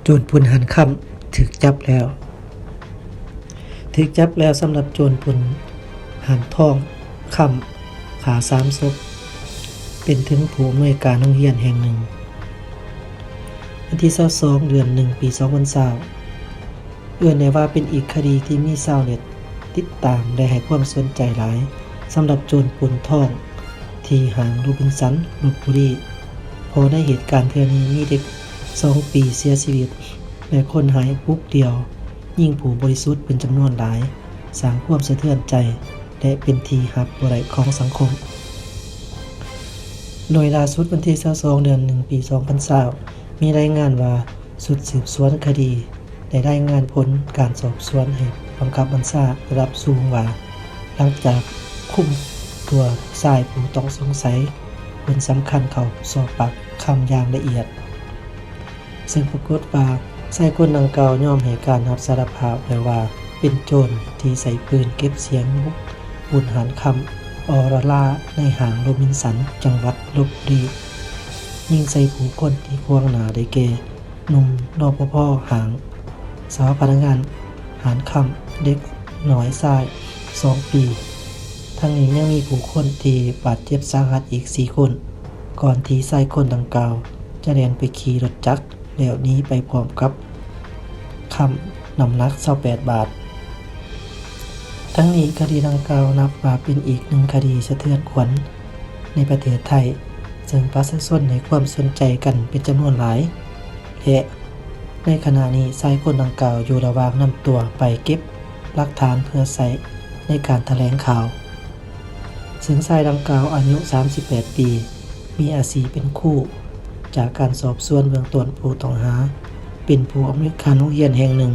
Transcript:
ໂຈນປຸ້ນຫານຄຳຖືກຈັບແລ້ວ. ຖືກຈັບແລ້ວສຳລັບໂຈນປຸ້ນຫານທອງຄຳ ຂ້າສາມສົບ ເປັນເຖິງຜູ້ອຳນວຍການໂຮງຮຽນແຫ່ງໜຶ່ງ. ວັນທີຊາວສອງ ເດືອນໜຶ່ງ ປີສອງພັນຊາວ ເອີ້ນໄດ້ວ່າເປັນອີກຄະດີທີ່ມີຊາວເນັດຕິດຕາມ ແລະ ໃຫ້ຄວາມສົນໃຈຫຼາຍ ສຳລັບໂຈນປຸ້ນທອງທີ່ຫ້າງໂຣບິນສັນ ລົບບຸລີ ເພາະໃນເຫດການເທື່ອນີ້ມີເດັກສອງປີເສຍຊີວິດ ແລະ ຄົນຮ້າຍບຸກດ່ຽວຍິງຜູ້ບໍລິສຸດເປັນຈຳນວນຫຼາຍ, ສ້າງຄວາມສະເທືອນໃຈ ແລະ ເປັນທີ່ຮັບບໍ່ໄດ້ຂອງສັງຄົມ. ໂດຍລ່າສຸດວັນທີຊາວສອງ ເດືອນໜຶ່ງ ປີສອງພັນຊາວ ມີລາຍງານວ່າ ຊຸດສືບສວນຄະດີໄດ້ລາຍງານຜົນການສອບສວນໃຫ້ບັງຄັບບັນຊາລະດັບສູງວ່າ ຫຼັງຈາກຄຸມຕົວຊາຍຜູ້ຕ້ອງສົງໄສຄົນສຳຄັນເຂົ້າສອບປາກຄຳຢ່າງລະອຽດ, ເຊິ່ງປາກົດວ່າຊາຍຄົນດັ່ງກ່າວຍອມໃຫ້ການຮັບສາລະພາບແລ້ວວ່າ ເປັນໂຈນທີ່ໃຊ້ປືນເກັບສຽງບຸກປຸ້ນຮ້ານຄຳອໍຣາລາ ໃນຫ້າງໂຣບິນສັນ ຈັງຫວັດລົບບຸລີ, ຍິງໃສ່ຜູ້ຄົນທີ່ຂວາງໜ້າໄດ້ແກ່ ໜຸ່ມ ນປພ ຫ້າງ, ສາວພະນັກງານຮ້ານຄຳ, ເດັກນ້ອຍຊາຍສອງປີ. ທັງນີ້ຍັງມີຜູ້ຄົນທີ່ບາດເຈັບສາຫັດອີກສີ່ຄົນ, ກ່ອນທີ່ຊາຍຄົນດັ່ງກ່າວຈະແລ່ນໄປຂີ່ລົດຈັກ ແລ້ວໜີໄປພ້ອມກັບຄຳນ້ຳໜັກຊາວແປດບາດ. ທັງນີ້ຄະດີດັ່ງກ່າວນັບວ່າເປັນອີກໜຶ່ງຄະດີສະເທືອນຂວັນໃນປະເທດໄທ, ເຊິ່ງປະຊາຊົນໃຫ້ຄວາມສົນໃຈກັນເປັນຈຳນວນຫຼາຍ ແລະ ໃນຂະນະນີ້ຊາຍຄົນດັ່ງກ່າວຢູ່ລະຫວ່າງນຳຕົວໄປເກັບຫຼັກຖານເພື່ອໃຊ້ໃນການຖະແຫຼງຂ່າວ. ເຊິ່ງຊາຍດັ່ງກ່າວອາຍຸສາມສິບແປດປີ, ມີອາຊີບເປັນຄູ. ຈາກການສອບສວນເບື້ອງຕົ້ນ, ຜູ້ຕ້ອງຫາເປັນຜູ້ອຳນວຍການໂຮງຮຽນແຫ່ງໜຶ່ງ